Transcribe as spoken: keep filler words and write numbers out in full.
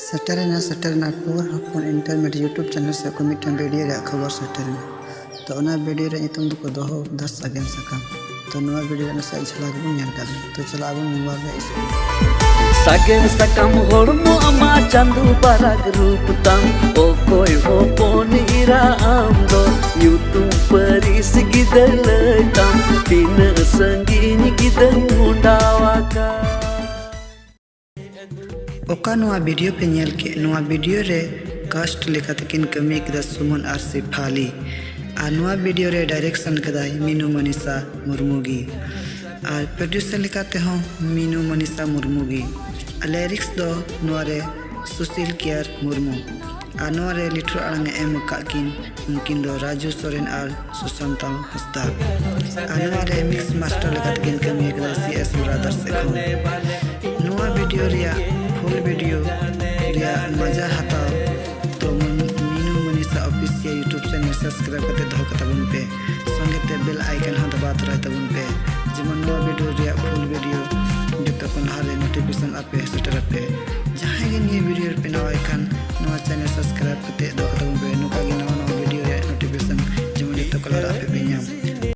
ᱥᱮᱴᱮᱨᱮᱱᱟ, ᱥᱮᱴᱮᱨᱮᱱᱟ ᱯᱩᱣᱟᱹᱨ ᱦᱚᱯᱚᱱ ᱮᱱᱴᱟᱨᱢᱮᱱᱴ YouTube ᱪᱮᱱᱮᱞ ᱥᱮᱫ ᱠᱷᱚᱱ ᱢᱤᱫᱴᱮᱱ ᱵᱷᱤᱰᱤᱭᱳ ᱨᱮᱭᱟᱜ ᱠᱷᱚᱵᱚᱨ ᱥᱮᱴᱮᱨᱮᱱᱟ᱾ ᱛᱚ ᱚᱱᱟ ᱵᱷᱤᱰᱤᱭᱳ ᱨᱮᱭᱟᱜ ᱧᱩᱛᱩᱢ ᱫᱚᱠᱚ ᱫᱚᱦᱚ ᱟᱠᱟᱫᱟ ᱥᱟᱜᱮᱱ ᱥᱟᱠᱟᱢ᱾ ᱛᱚ ᱱᱚᱣᱟ ᱵᱷᱤᱰᱤᱭᱳ ᱨᱮᱭᱟᱜ ᱱᱟᱥᱮᱭᱟᱜ ᱡᱷᱟᱞᱟᱠ ᱵᱚᱱ ᱧᱮᱞ ᱠᱟᱜ ᱞᱮ᱾ ᱛᱚ ᱪᱚᱞᱚ ᱟᱵᱚ ᱢᱳᱵᱟᱭᱤᱞ ᱨᱮ ᱥᱠᱨᱤᱱ᱾ ᱥᱟᱜᱮᱱ ᱥᱟᱠᱟᱢ ᱦᱚᱲᱢᱚ ᱟᱢᱟᱜ ᱪᱟᱸᱫᱩ ᱵᱟᱨᱟᱠ ᱨᱩᱯ ᱛᱟᱢ, ᱚᱠᱚᱭ ᱦᱚᱯᱚᱱ ᱮᱨᱟ ᱟᱢ ᱫᱚ, ᱧᱩᱛᱩᱢ ᱯᱟᱹᱨᱤᱥ ᱜᱤᱫᱟᱹᱨ ᱞᱟᱹᱭ ᱛᱟᱢ, ᱛᱤᱱᱟᱹᱜ ᱥᱟᱺᱜᱤᱧ ᱜᱤᱫᱟᱹᱨ ᱢᱚᱸᱰᱟᱣ ᱟᱠᱟᱫ᱾ ᱚᱠᱟ ᱱᱚᱣᱟ ᱵᱷᱤᱰᱤᱭᱳ ᱯᱮ ᱧᱮᱞ ᱠᱮᱫ, ᱱᱚᱣᱟ ᱵᱷᱤᱰᱤᱭᱳ ᱨᱮ ᱠᱟᱥᱴ ᱞᱮᱠᱟᱛᱮ ᱠᱤᱱ ᱠᱟᱹᱢᱤ ᱠᱮᱫᱟ ᱥᱩᱢᱚᱱ ᱟᱨ ᱥᱮᱯᱷᱟᱞᱤ᱾ ᱟᱨ ᱱᱚᱣᱟ ᱵᱷᱤᱰᱤᱭᱳ ᱨᱮ ᱰᱟᱭᱨᱮᱠᱥᱚᱱ ᱠᱟᱫᱟᱭ ᱢᱤᱱᱩ ᱢᱚᱱᱤᱥᱟ ᱢᱩᱨᱢᱩ ᱜᱮ᱾ ᱟᱨ ᱯᱨᱚᱰᱭᱩᱥᱟᱨ ᱞᱮᱠᱟᱛᱮ ᱦᱚᱸ ᱢᱤᱱᱩ ᱢᱚᱱᱤᱥᱟ ᱢᱩᱨᱢᱩ ᱜᱮ᱾ ᱟᱨ ᱞᱤᱨᱤᱠᱥ ᱫᱚ ᱱᱚᱣᱟ ᱨᱮ ᱥᱩᱥᱤᱞ ᱠᱮᱭᱟᱨ ᱢᱩᱨᱢᱩ᱾ ᱟᱨ ᱱᱚᱣᱟ ᱨᱮ ᱞᱤᱴᱷᱩᱨ ᱟᱲᱟᱝ ᱮ ᱮᱢ ᱟᱠᱟᱫ ᱠᱤᱱ, ᱩᱱᱠᱤᱱ ᱫᱚ ᱨᱟᱡᱩ ᱥᱚᱨᱮᱱ ᱟᱨ ᱥᱩᱥᱟᱱᱛᱟ ᱦᱟᱸᱥᱫᱟ᱾ ᱟᱨ ᱱᱚᱣᱟ ᱨᱮ ᱢᱤᱠᱥ ᱢᱟᱥᱴᱟᱨ ᱞᱮᱠᱟᱛᱮ ᱠᱤᱱ ᱠᱟᱹᱢᱤ ᱟᱠᱟᱫᱟ ᱥᱤ ᱮᱥ ᱵᱨᱟᱫᱟᱨᱥ ᱥᱮᱫ ᱠᱷᱚᱱ᱾ ᱱᱚᱣᱟ ᱵᱷᱤᱰᱤᱭᱳ ᱨᱮᱭᱟᱜ ᱯᱷᱩᱞ ᱵᱷᱤᱰᱤᱭᱳ ᱨᱮᱭᱟᱜ ᱢᱟᱡᱟ ᱦᱟᱛᱟᱣ ᱫᱚ ᱢᱤᱱᱩ ᱢᱚᱱᱤᱥᱟ ᱚᱯᱷᱤᱥᱤᱭᱟᱞ YouTube ᱪᱮᱱᱮᱞ ᱥᱟᱵᱥᱠᱨᱟᱭᱤᱵ ᱠᱟᱛᱮ ᱫᱚᱦᱚ ᱠᱟᱛᱟ ᱵᱚᱱ ᱯᱮ᱾ ᱥᱚᱸᱜᱮ ᱛᱮ ᱵᱮᱞ ᱟᱭᱠᱚᱱ ᱦᱚᱸ ᱫᱟᱵᱟᱣ ᱛᱚᱨᱟᱭ ᱛᱟᱵᱚᱱ ᱯᱮ, ᱡᱮᱢᱚᱱ ᱱᱚᱣᱟ ᱵᱷᱤᱰᱤᱭᱳ ᱨᱮᱭᱟᱜ ᱯᱷᱩᱞ ᱵᱷᱤᱰᱤᱭᱳ ᱡᱚᱛᱚ ᱠᱷᱚᱱ ᱞᱟᱦᱟ ᱨᱮ ᱱᱳᱴᱤᱯᱷᱤᱠᱮᱥᱚᱱ ᱟᱯᱮ ᱥᱮᱴᱮᱨ ᱟᱯᱮ᱾